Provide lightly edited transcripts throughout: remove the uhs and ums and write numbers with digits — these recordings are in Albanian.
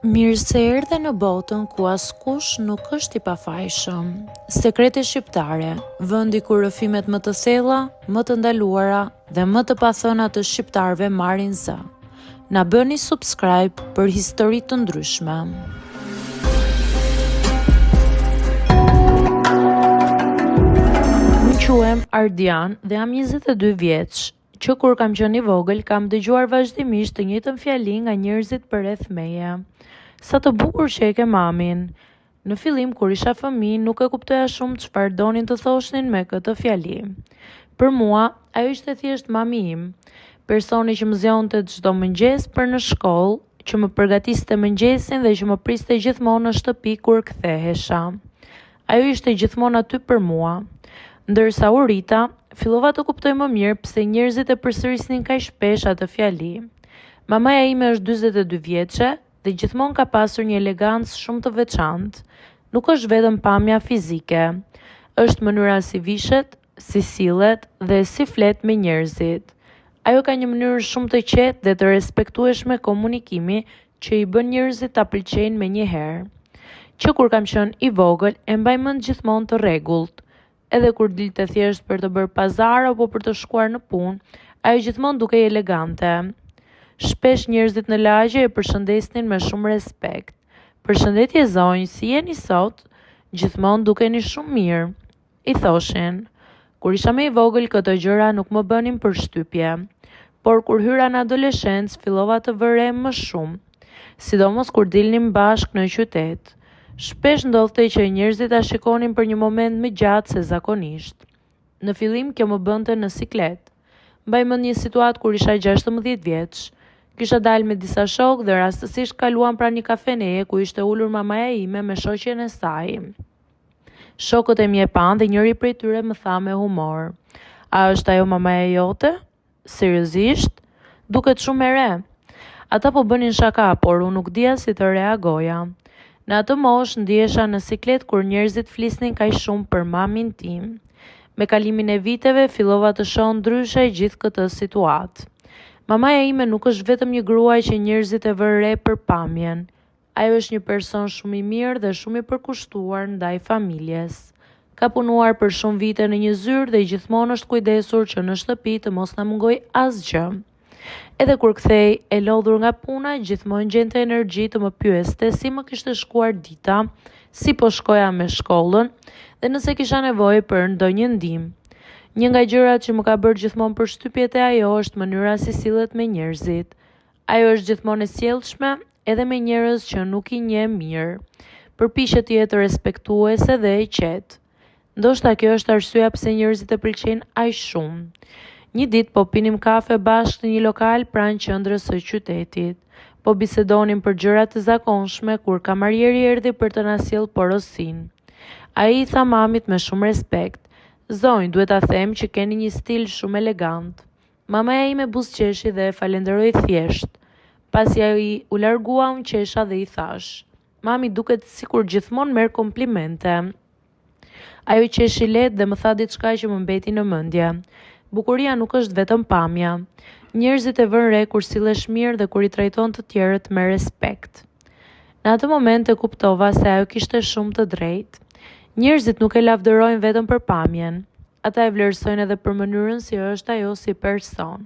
Mirë se erdhe në botën ku askush nuk është i pafajshëm. Sekrete shqiptare, vendi ku rrëfimet më të thella, më të ndaluara dhe më të pathëna të shqiptarëve marrin zë. Na bëni subscribe për histori të ndryshme. Unë quhem Ardian dhe jam 22 vjeç. Që kur kam qenë i vogël, kam dëgjuar vazhdimisht të njëjtën fjali nga njerëzit përreth meje. Sa të bukur që e ke mamin! Në fillim, kur isha fëmijë, nuk e kuptoja shumë çfarë donin të thoshnin me këtë fjali. Për mua, ajo ishte thjesht mami im, personi që më zgjonte çdo mëngjes për në shkollë, që më përgatiste mëngjesin dhe që më priste gjithmonë në shtëpi kur kthehesha. Ajo ishte gjithmonë aty për mua. Ndërsa u rrita, fillova të kuptoj më mirë pse njerëzit e përsërisnin kaq shpesh atë fjali. Mamaja ime është 42 vjeçe dhe gjithmonë ka pasur një elegancë shumë të veçantë. Nuk është vetëm pamja fizike. Është mënyra si vishet, si sillet dhe si flet me njerëzit. Ajo ka një mënyrë shumë të qetë dhe të respektueshme komunikimi që i bën njerëzit ta pëlqejnë menjëherë. Që kur kam qenë i vogël, e mbaj mend gjithmonë të rregullt. Edhe kur dilte thjesht për të bërë pazar apo për të shkuar në punë, ajo gjithmonë dukej elegante. Shpesh njerëzit në lagje e përshëndesnin me shumë respekt. Përshëndetje zonjë, si jeni sot? Gjithmonë dukeni shumë mirë. I thoshin. Kur isha më i vogël këto gjëra nuk më bënin përshtypje. Por kur hyra në adoleshencë fillova të vë re më shumë. Sidomos kur dilnim bashkë në qytet. Shpesh ndodhte që njerëzit ta shikonin për një moment më gjatë se zakonisht. Në fillim kjo më bënte në siklet. Mbaj mend një situatë kur isha 16 vjeç. Kisha dalë me disa shokë dhe rastësisht kaluam pranë një kafeneje ku ishte ulur mamaja ime me shoqen e saj. Shokët e mi e panë dhe njëri prej tyre më tha me humor. A është ajo mamaja jote? Seriozisht? Duket shumë e re. Ata po bënin shaka, por unë nuk dija si të reagoja. Në atë moshë ndihesha në siklet kur njerëzit flisnin kaq shumë për mamin tim. Me kalimin e viteve fillova të shoh ndryshe gjithë këtë situatë. Mamaja ime nuk është vetëm një grua që njerëzit e vënë re për pamjen. Ajo është një person shumë i mirë dhe shumë i përkushtuar ndaj familjes. Ka punuar për shumë vite në një zyrë dhe gjithmonë është kujdesur që në shtëpi të mos na mungojë asgjë. Edhe kur kthehej e lodhur nga puna, gjithmonë gjente energji të më pyeste si më kishte shkuar dita, si po shkoja me shkollën dhe nëse kisha nevojë për ndonjë ndihmë. Një nga gjërat që më ka bërë gjithmonë përshtypje te ajo është mënyra si sillet me njerëzit. Ajo është gjithmonë e sjellshme, edhe me njerëz që nuk i njeh mirë. Përpiqet të jetë respektuese dhe e qetë. Ndoshta kjo është arsyeja pse njerëzit e pëlqejnë aq shumë. Një ditë po pinim kafe bashkë në një lokal pranë qendrës së qytetit. Po bisedonim për gjëra të zakonshme kur kamarieri erdhi për të na sjellë porosinë. Ai i tha mamit me shumë respekt, Zonjë, duhet ta them që keni një stil shumë elegant. Mamaja ime buzëqeshi dhe e falënderoi thjesht. Pasi ai u largua, unë qesha dhe i thashë, Mami duket sikur gjithmonë merr komplimente. Ajo qeshi lehtë dhe më tha diçka që më mbeti në mendje. Bukuria nuk është vetëm pamja. Njerëzit e vënë re kur sillesh mirë dhe kur i trajton të tjerët me respekt. Në atë moment e kuptova se ajo kishte shumë të drejtë. Njerëzit nuk e lavdërojnë vetëm për pamjen. Ata e vlerësojnë edhe për mënyrën si është ajo si person.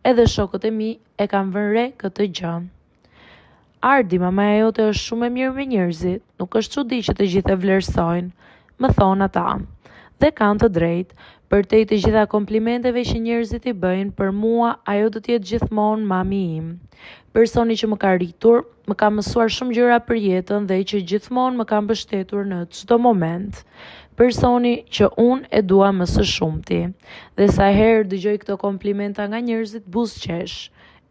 Edhe shokët e mi e kanë vënë re këtë gjë. Ardi, mamaja jote është shumë e mirë me njerëzit, nuk është çudi që të gjithë e vlerësojnë, më thonë ata. Dhe kanë të drejtë. Përtej të gjitha komplimenteve që njerëzit i bëjnë, për mua ajo do të jetë gjithmonë mami im. Personi që më ka rritur, më ka mësuar shumë gjëra për jetën dhe që gjithmonë më ka mbështetur në çdo moment. Personi që unë e dua më së shumti. Dhe sa herë dëgjoj këto komplimenta nga njerëzit buzëqesh.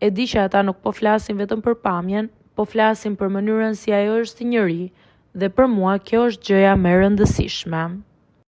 E di që ata nuk po flasin vetëm për pamjen, po flasin për mënyrën si ajo është si njeri, dhe për mua kjo është gjëja më e rëndësishme.